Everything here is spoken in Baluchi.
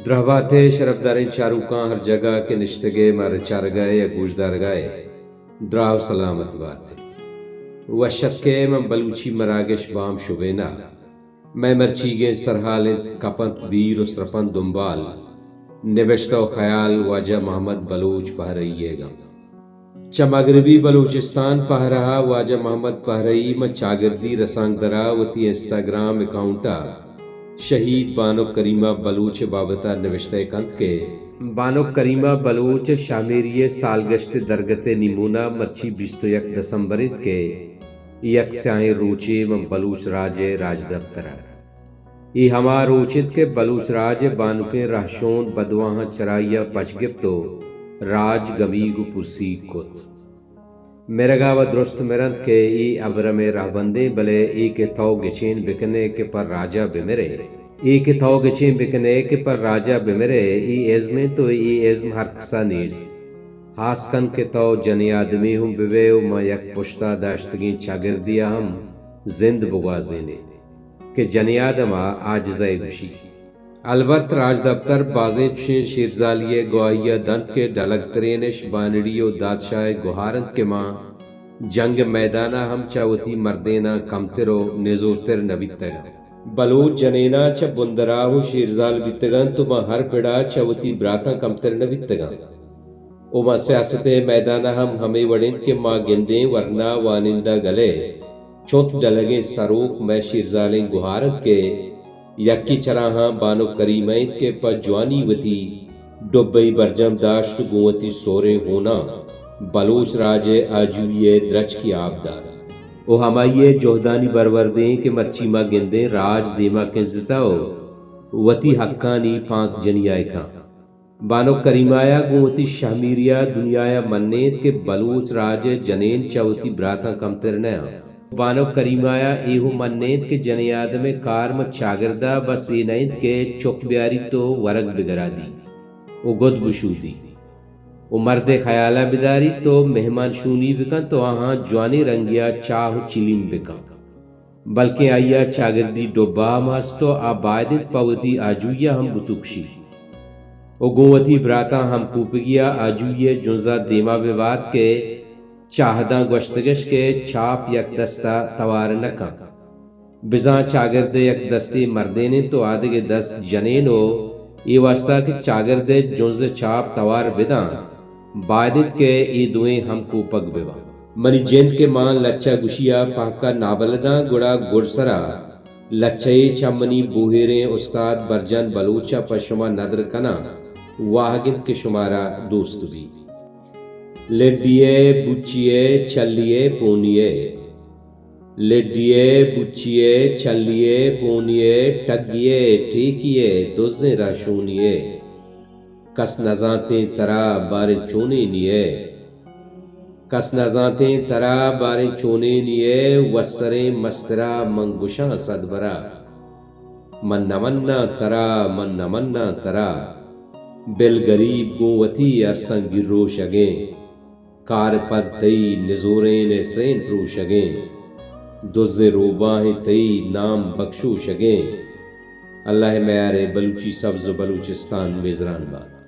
دراہ بات ئے شرپداریں چاروکاں، ہر جاگہ کہ نشتگ ئے مارا چارگ ءَ ئے ءُ گوشدارگ ءَ ئے، دراہ ءُ سلامت بات ئے۔ وش اتک ئے ماں بلوچی مراگش بام شبین ءَ۔ مئے مرچیگیں سرحال اِنت کپنت بیر ءُ سرپنت دنبال۔ نبشتہ ءُ خیال واجہ محمد بلوچ پہرئی ئیگ اَنت۔ چہ مغربی بلوچستان پہرہ ءَ واجہ محمد پہرئی ماں چاگردی رسانکدر ءَ وتی انسٹاگرام اکاؤنٹ ءَ شہید بانک کریمہ بلوچ ءِ بابت ءَ نبشتہ ئے کنت کہ بانک کریمہ بلوچ ءِ شہمیری ءِ سالگشت ءِ درگت ءِ نیمون ءَ مرچی بیست ءُ یک دسمبر اِنت کہ یک سیاہیں روچے ماں بلوچ راج ءِ راجدپتر ءَ۔ اے ہما روچ اِنت کہ بلوچ راج ءِ بانکیں رہشون بدواہاں چرائی ءَ پچ گپت ءُ راج گمیگ ءُ پرسیگ کت۔ مرگ ءَ وَ درست مر اَنت کہ اے ابرم ءِ رہبندیں، بلے اے کہ تو گچین بکن ئے کہ پہ راج ءَ بمر ئے، اے کہ تو گچین بکن ئے کہ پہ راج ءَ بمر ئے، اے ازم اِنت ءُ اے ازم ہرکس ءَ نیست۔ ہاسکن کہ تو جنیں آدمے ہم بہ بئے ءُ ماں یک پشت ءَ داشتگیں چاگردے ءَ ہم زند بگوازین ئے۔ کہ جنیں آدم ءَ عاجز ءَ گوشی۔ البت راجدپتر بازیں چشیں شیرزالی ءِ گواہی ءَ دنت کہ ڈلگترینش بانڑی ءُ دادشاہ ءِ گہار اَنت کہ ماں جنگ ءِ میدان ءَ ہم چہ وتی مردیناں کمتر ءُ نزورتر نہ بیتگ اَنت۔ بلوچ جنیناں چہ بندراہ ءُ شیرزال بیتگ اَنت ءُ ماں ہر پڑ ءَ چہ وتی براتاں کمتر نہ بیتگ اَنت۔ ءُ ماں سیاست ءِ میدان ءَ ہم ہمے وڑ اِنت کہ ما گندیں ورنا وانندہ گل ءِ چنت ڈلگیں سروک مئے شیرزالیں گہار اَنت کہ یکے چراہاں بانک کریمہ اِنت کہ پہ جوانی وتی ڈبئی برجم داشت ءُ گوں وتی سوریں ہوناں بلوچ راج ءِ آجوئی ءِ درچکے آپ دات ءُ ہمائی ءِ جہدانی برورد ایں کہ مرچی ما گندیں راج دیما کنزتہ ءُ وتی حقانی پانک جنی ءَ کاں۔ بانک کریمہ ءَ گوں وتی شہمیری ءَ دنیا ءَ منینت کہ بلوچ راج ءِ جنین چہ وتی براتاں کمتر نہ اَنت۔ بانک کریمہ ءَ اے ہم منینت کہ جنیں آدم ءِ کار ماں چاگرد ءَ بس اے نہ اِنت کہ چک بیاریت ءُ ورگ بگرادی ءُ گد بشودی ءُ مرد ءِ خیال ءَ بداریت ءُ مہمان شونی بکنت ءُ آہاں جوانیں رنگے ءَ چاہ ءُ چلیم بکنت۔ بلکیں آئی ءَ چاگردی ڈبہ ہم ہست ءُ آ باید اِنت پہ وتی آجوئی ءَ ہم بتوکشی ءُ گوں وتی براتاں ہمکوپگی ءَ آجوئی ءِ جنز ءَ دیما بہ بارت کہ چاہداں گوشتگش کہ چاپ یک دست ءَ توار نہ کنت۔ بزاں چاگرد ءِ یک دستے مردین اِنت ءُ آدگہ دست جنین ءُ اے واستا کہ چاگرد ءِ جنز ءِ چاپ توار بداں، باید اِنت کہ اے دوئیں ہمکوپگ بہ باں۔ منی جند کہ ماں لچہ گوشی ءَ پہک ءَ نابلداں، گڑا گڈسرا لچہ ءِ چہ منی بوہیریں استاد برجان بلوچ ءَ پہ شما ندر کناں، واہگ اِنت کہ شمارا دوست بی۔ لڈی ءِ، بچی ءِ، چلی ءِ، پونی ءِ۔ لڈی ءِ، بچی ءِ، چلی ءِ، پونی ءِ، ٹگی ءِ، ٹیکی ءِ، دزیں رہشونی ءِ۔ کس نزانتیں ترا باریں چونینی ءِ۔ کس نزانتیں ترا باریں چونینی ءِ، وسریں مسترا من گشاں صد برا۔ من نہ مناں ترا، من نہ مناں ترا۔ بل گریب گوں وتی ارساں گیروشگیں۔ کار پد تئی نزورین ءِ سرین پروشگیں۔ دزیں روباہیں تئی نام بکشوشگیں۔ اللہ ءِ میار ءِ بلوچی سبز ءُ بلوچستان میزران بات۔